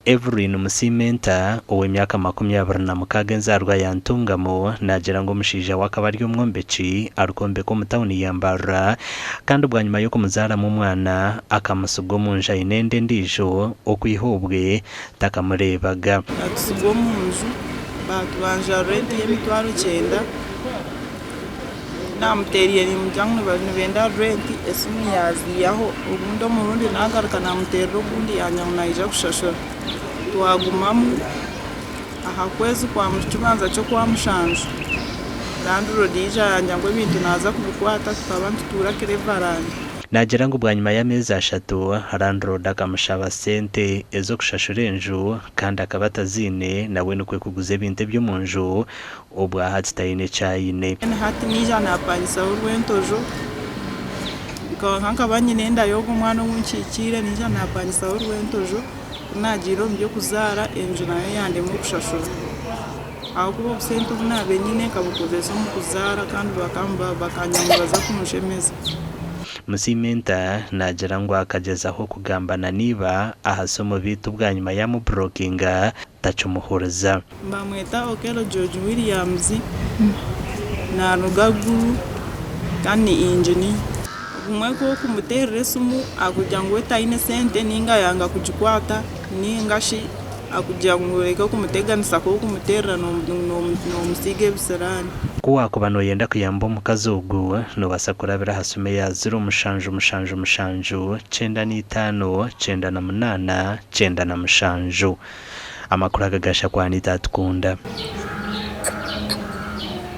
Evelyn Musiimenta, ow'emyaka 26 enzaarwa ya Ntungamo naagira ngu omushaija we akaba ari omwombeki arikwombeka omu tauni ya Mbarara kandi bwanyima y'okumuzaaramu omwana akamutsiga omu nju aine enda endiijo okwiha obwe takamureebaga. Batutsiga omu nju baatubanja renti y'emitwaro kyenda. Naamuteereire nimugira ngu nibenda renti esimu yaaziihaho obundi omurundi naagaruka naamuteerera ogundi yangira ngu naija kushashura. Twagumamu aha kwezi kwa kibanza ky'okwa mushanju landiroodi yaija yangira ngu ebintu naaza kubikwata tukaba nitutuura Cleveland. Naagira ngu bwanyima y'ameezi ashatu, landiroodi akamushaba sente ez'okushashura enju kandi akaba ataziine nawe nikwo kuguza ebintu eby'omu nju Obwa hati taine eki aine. Mbwenu hati naija naapangisaho Rwentojo, kwonka nkaba nyine enda y'ogwo mwana ou nkiikiire, naija naapangisaho Rwentojo, ku naagiire omu by'okuzaara enju nayo yandema okushashura ahabw'okuba obusente obu naabaire nyine nkabukozesa omu kuzaara kandi bakanga nibaza kunshemeza. Musiimenta naagira ngu akagyezaho kugamba na n'iba aha simu beitu bwanyima yaamuburokinga takimuhuriza. Nibamweta Okello George Williams, naaruga Gulu kandi ni inginiya. Obumwe ku orikumuteerera esimu akugira ngu we taine sente nainga ayanga kugikwata nainga shi akugira ngu oreke kumuteganisa ku orikumuteerera noomusiiga ebisiraani. Ku waakuba nooyenda kuyamba omukazi ogu, noobaasa kurabira aha simu eya ziro mushanju mushanju mushanju 95 98 97. Amakuru aga gashakwa Anita Atukunda.